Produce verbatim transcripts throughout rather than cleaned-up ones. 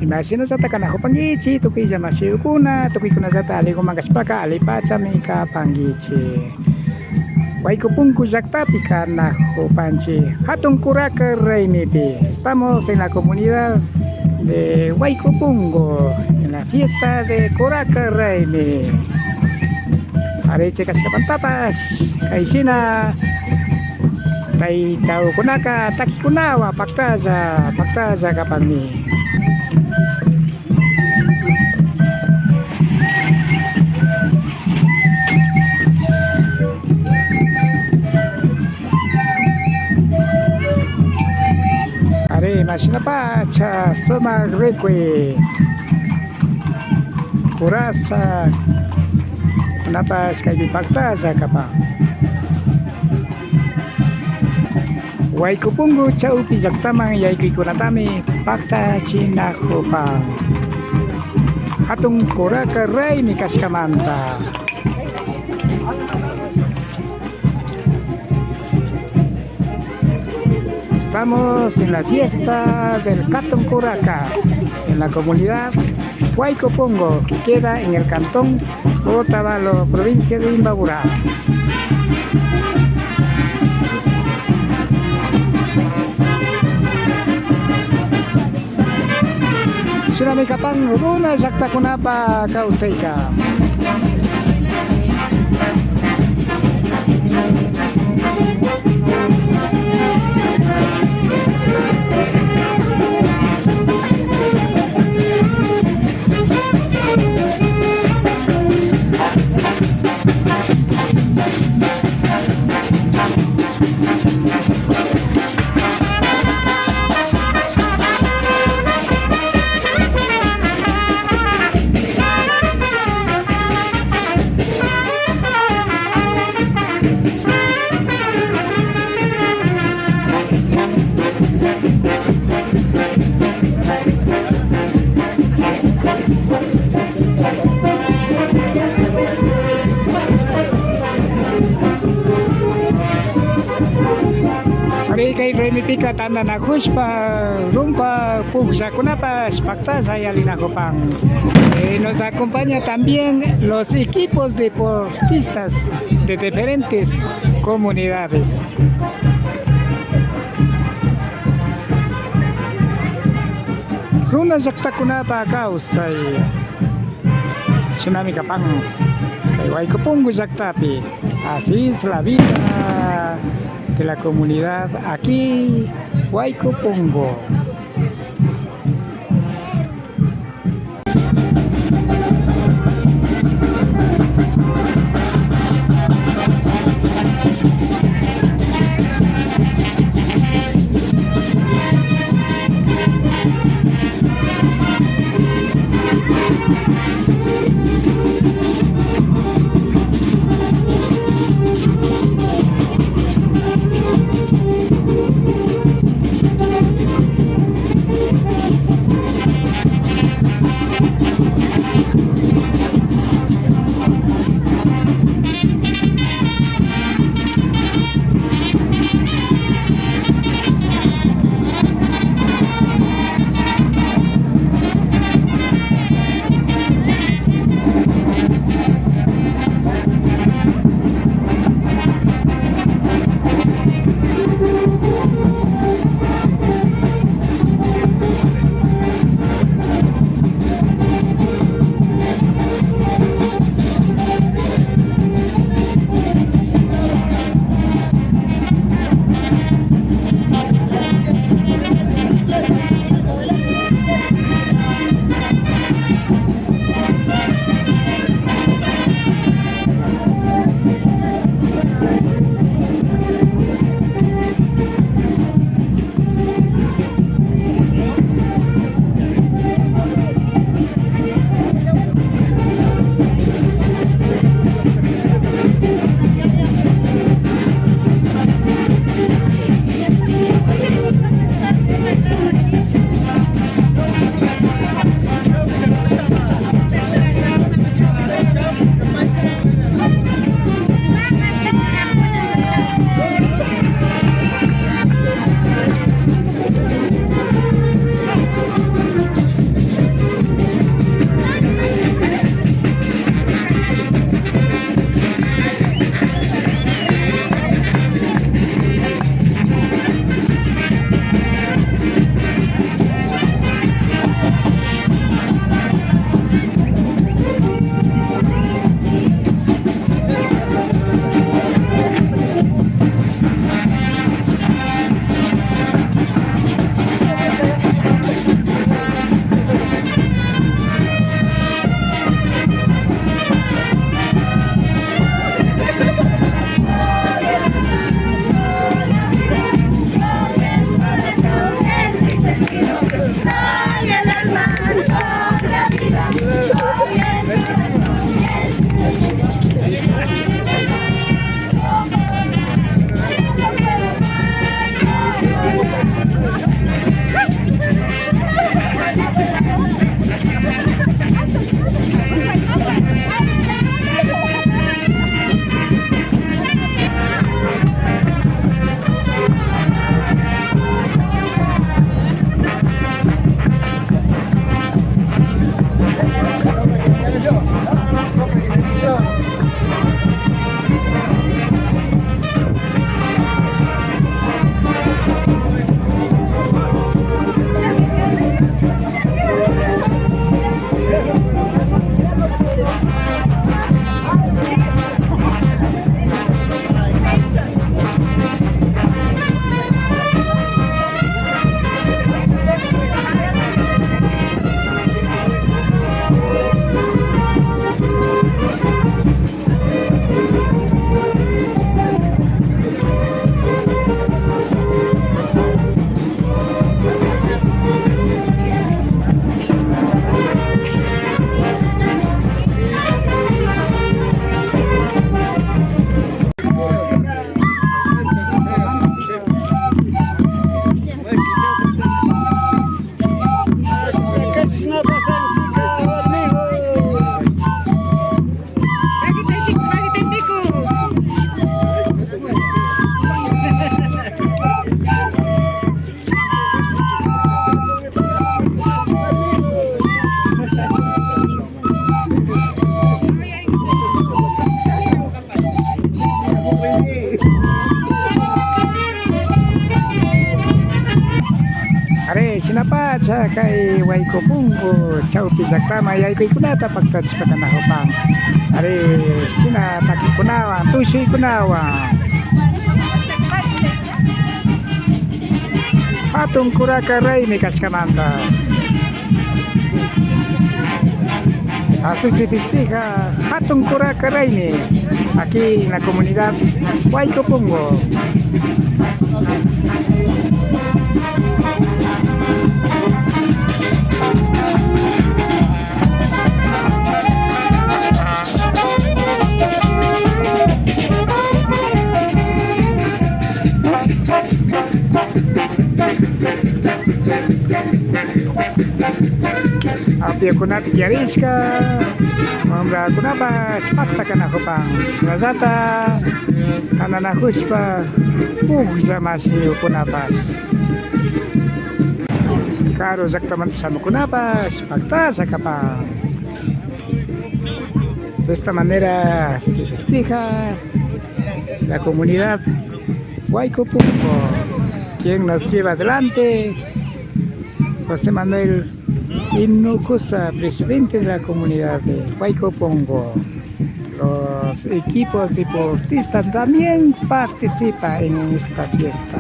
Imashinallata kanakupankichik, tukuylla mashikuna, tukuykunallata alliguman kashpaka allipachami kapankichik. Wayku Punku llaktapi kanakupanchik, hatun kuraka raymipi. Estamos en la comunidad de Wayku Punku, en la fiesta de kuraka raymi. Ari, chay kashkamantapash kayshina taytakunaka takikunawan paktalla, paktalla kapanmi. Ari, imashinapacha sumak rikuy. Kurasa kunapash kaypi paktalla kapan. Wayku Punku chawpi llaktaman yaykuykunatami paktachinakupan. Hatun kuraka raymi kashkamanta. Estamos en la fiesta del Hatun Kuraka, en la comunidad Wayku Punku, que queda en el cantón Otavalo, provincia de Imbabura. Shinami kapan runa llaktakunapa kawsayka. Ari, kay raymipika tantanakushpa rumpa pukllakunapash paktalla yallinakupan. Eh, nos acompaña también los equipos deportistas de diferentes comunidades. Runa llaktakunapa kawsay. Shinami kapan kay Wayku Punku llaktapi. Así es la vida de la comunidad aquí, Wayku Punku. Shinapacha kay Waykupunku chawpi llaktaman yaykuykunata paktachishpa kanakupan. Ari, shina takikunawan, tushuykunawan. Hatun kuraka raymi kashkamanta. Así se festeja Hatun Kuraka Raymi, aquí en la comunidad Waykupunku. Apiakunata tiyarishka, wambrakunapash pakta kanakupan, shinallata tantanakushpa puklla mashikunapash, karu llaktamanta shamukunapash paktalla kapan. De esta manera se festeja la comunidad Waykupunku, quien nos lleva adelante, José Manuel Inucusa, presidente de la comunidad de Waykupunku. Los equipos deportistas también participan en esta fiesta.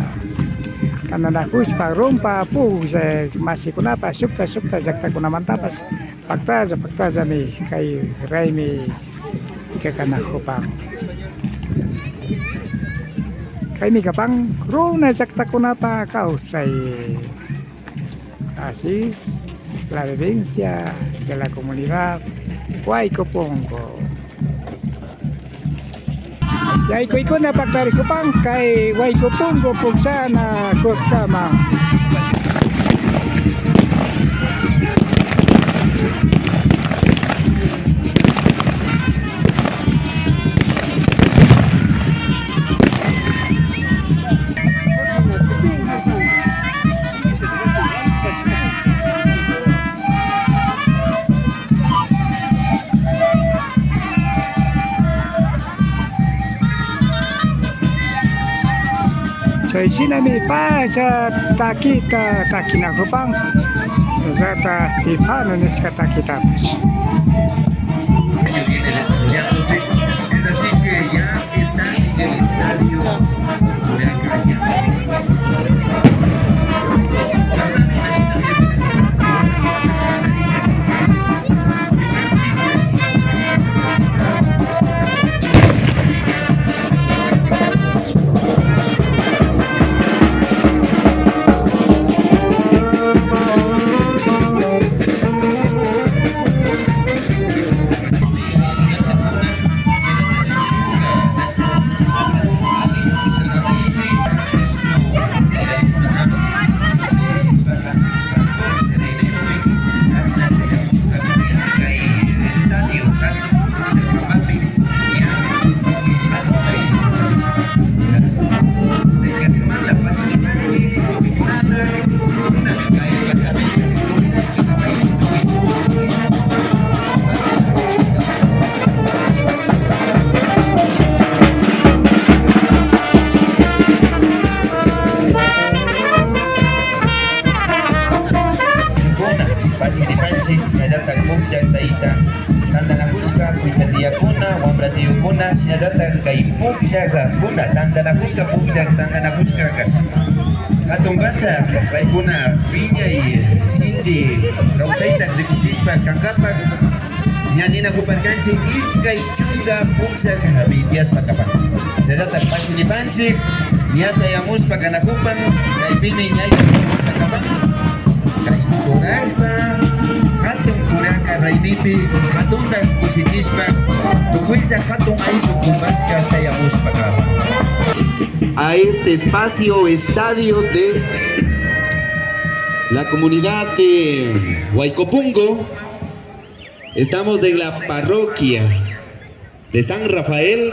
Tantanakushpa rumpa puklla mashikunapash, shukta shukta llaktakunamantapash paktalla paktallami kay raymi kakanakupan. Kaymi kapan runa llaktakunapa kawsay. Así es la vivencia de la comunidad Waykupunku. Yaykuykuna paktarikupan kay Waykupunku pukllana kuskaman. Chay shinami paya takita takinakupan, shinallata tipano nishka takitapash. Está en el estadio Huracán. Shukuna, pasiripanchik, chayllatak pukllak tayta, tantanakushka kuytsa tiyakuna, wambra tiyukuna, shinallatak kay pukllakakuna, tantanakushka pukllak, tantanakushkaka. Hatun pacha, paykuna wiñay, shinchi, kawsayta rikuchishpa kankapak, ña ninakuparkanchik, iskay chunka pukllakmi tiyashpa kapan. Chayllatak pashiripanchik, ña chayamushpa kanakupan, kaypimi ña chayamushpa kapan. Kay Coraza, hatun kuraka raymipi, hatunta kushichishpa, tukuylla hatun ayllu kumpashka chayamushpa kapan. A este espacio, estadio de la comunidad de Waykupunku. Estamos en la parroquia de San Rafael,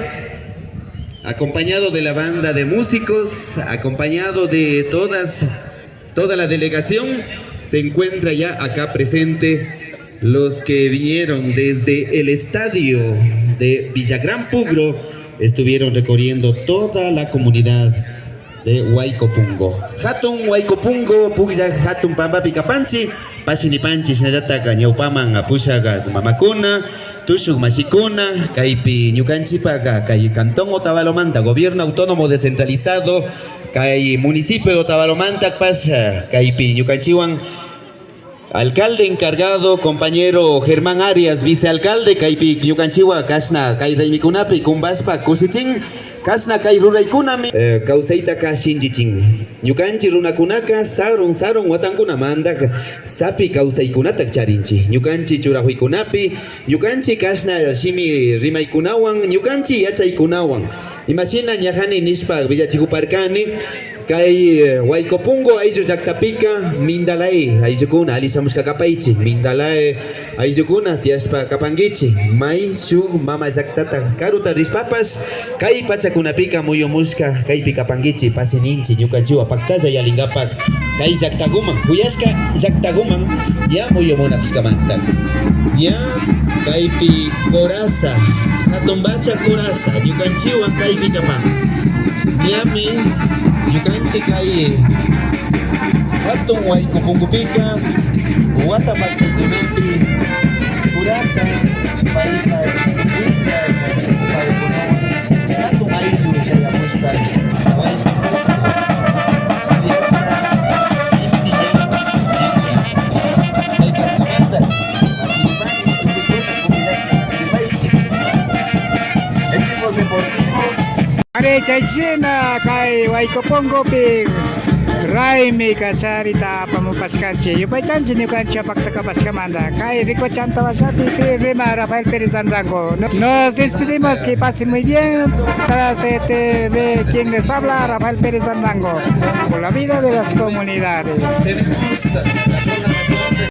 acompañado de la banda de músicos, acompañado de todas, toda la delegación, se encuentra ya acá presente. Los que vinieron desde el estadio de Villagrán Pugro estuvieron recorriendo toda la comunidad de Huaycopungo. Hatun Huaycopungo pukllak hatun pampapi kapanchik, pashi nipanchik, shinallatak ñawpaman pushak mamakuna, tushuk mashikuna, kaypi ñukanchikpak kay Cantón Otavalomanta, Gobierno Autónomo Descentralizado, kay Municipio de Otavalomanta, pash, kaypi ñukanchikwan alcalde encargado, compañero Germán Arias, vicealcalde, kaypi ñukanchikwan kashna kay raymikunapi kumbashpa kushichin, kashna kay ruraykunami, eh, kawsaytaka shinchichin. Ñukanchik runakunaka sarun sarun watankunamanta sapi kawsaykunata charinchik. Ñukanchik churajuykunapi, ñukanchik kashna shimi rimaykunawan, ñukanchik yachaykunawan, imashina ñajani nishpa willachikuparkani. Kay, eh, Huaycopungo ayllu llaktapika Mindalay ayllukuna alli shamushka kapaychik. Mindalay ayllukuna tiyashpa kapankichik. May shuk mama llaktata karuta rishpapash kay pachakunapika muyumushka kaypi kapankichik, pashi ninchik ñukanchikwan paktalla yalinkapak kay llaktakuman, kuyashka llaktakuman ña muyumunakushkamanta. Ña kaypi Coraza, jatunpacha Coraza, ñukanchikwan kaypi kapan. Ñami ñukanchik kay jatun Huaycopungopika wata paktaykunapi Coraza paypak willak paykunawan jatun ayllu chayamushpa Huaycopungo kuyashka inti ñan. Chay kashkamanta, mashiripanchik tukukuna kumpillashka sakirimaychik. Equipos deportivos. Ari, chayshina kay Huaycopungopi raymi kacharita apamupashkanchik. Yupaychanchik ñukanchik pakta kapashkamanta. Kay rikuchanta washapi rima Rafael Pérez Anrango. No-, nos despedimos, que pase muy bien. Tras de T V, quien les habla, Rafael Pérez Anrango. Por la vida de las comunidades. Tenemos la